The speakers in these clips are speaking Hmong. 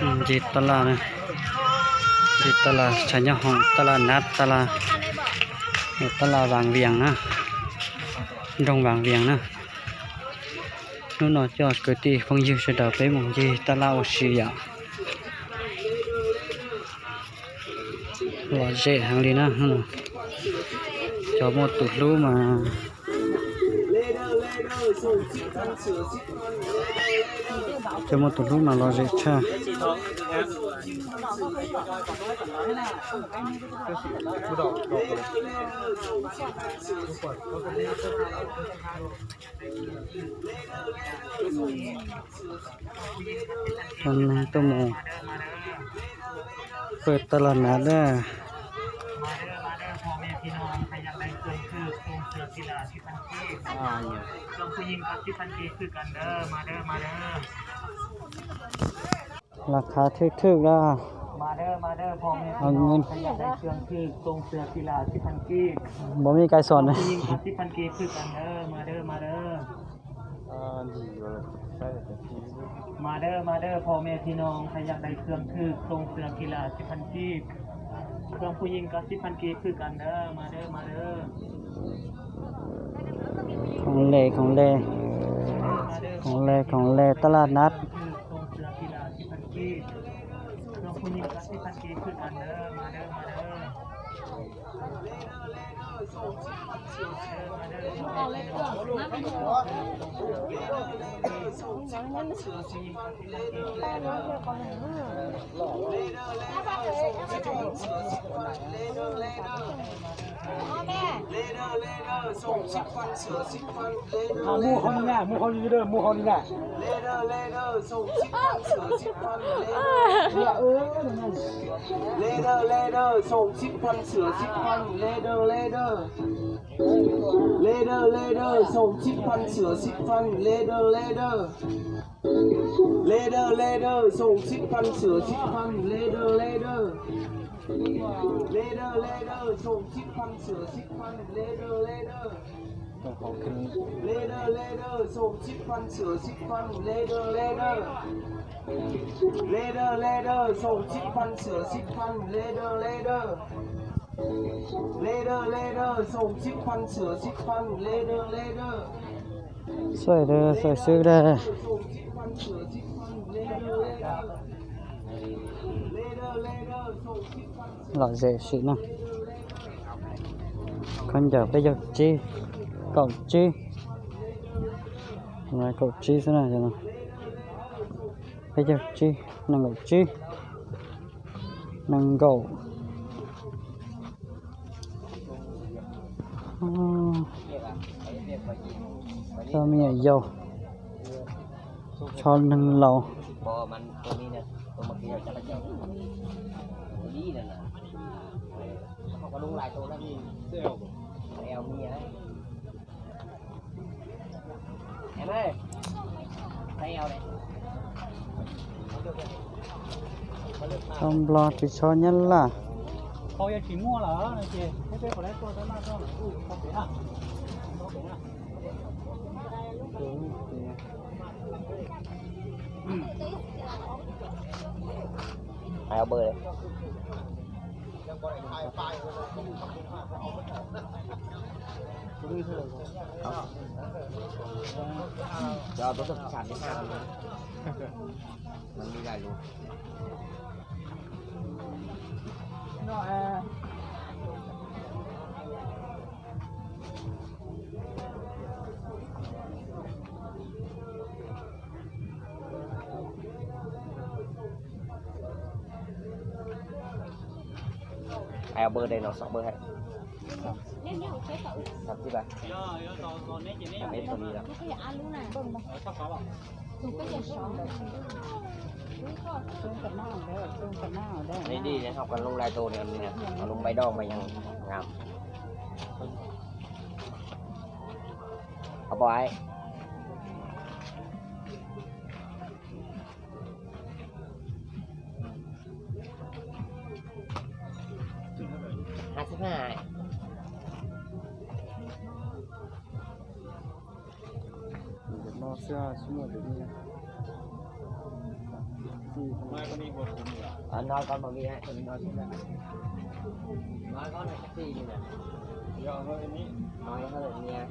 Ncig tab laj, ncig tab laj tshav nyob hoom, tab laj nab, tab laj, tab laj Vaas Vias na, nroog Vaas Vias na. Hnub no coj kwv tij phooj ywg sawv daws peb mus ncig tab laj ua si yom. Lom zem heev li na. Cov muaj tus hlub mas, cov muaj tus hlub mas lom zem tshaj. Cov neeg tuaj mus pw tab laj nab na. Las khav thwj thwj da. Npaum me kai xom ne. Khoom le, khoom le, khoom le, khoom le tab laj nab. Mus hauv li na, mus hauv li na, mus hauv li na. Later, later, soom txhib phan xwm xib phan, later, later. Later, later, soom txhib phan xwm xib phan, later, later. Later, later, soom txhib phan xwm xib phan, later, later. Later, later, soom txhib phan xwm xib phan, later, later. Later, later, soom txhib phan xwm xib phan, later, later. Later, later, soom txhib phan xwm xib phan, later, later. Later, later, soom txhib phan xwm xib phan, later, later. Later, later, soom txhib phan xwm xib phan, later, later. Lom zem sim na. Khaub ncaws peb caug tsib, kaum tsib, kaum tsib xwb na. Peb caug tsib, nees nkaum tsib, nees nkaum. Txog me nyuam yaus, txog neeg laus. Tsho Nplog tsis tsho Nyab Laj. Cov tuaj tuaj tham li haj, mas li lais lus. Ai, bơ đây nó sọ bơ hả? Thật chứ bà. Làm em tôi đi lắm. Đi đi, học còn lung lai tô này, học lung bay đo màยังงาม. Học bò ấy. Hai xếp hai. Ntawm no xwb, tsis muaj ntawm no. Nói con một cái gì hả? Nói con này chắc gì nè. Nói hơi nhẹ.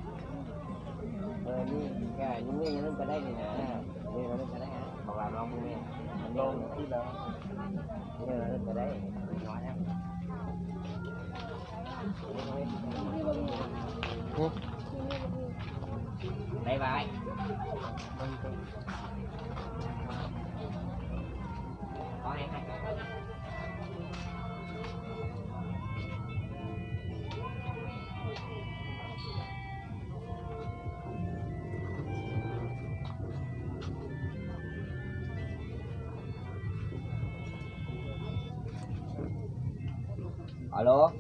Ờ, đi, cái, những người nó lên cái đây này nè. Những người nó lên cái đây hả? Hoặc là nó không nghe. Nó lên cái đây. Nói nhá. Bye bye. Alo.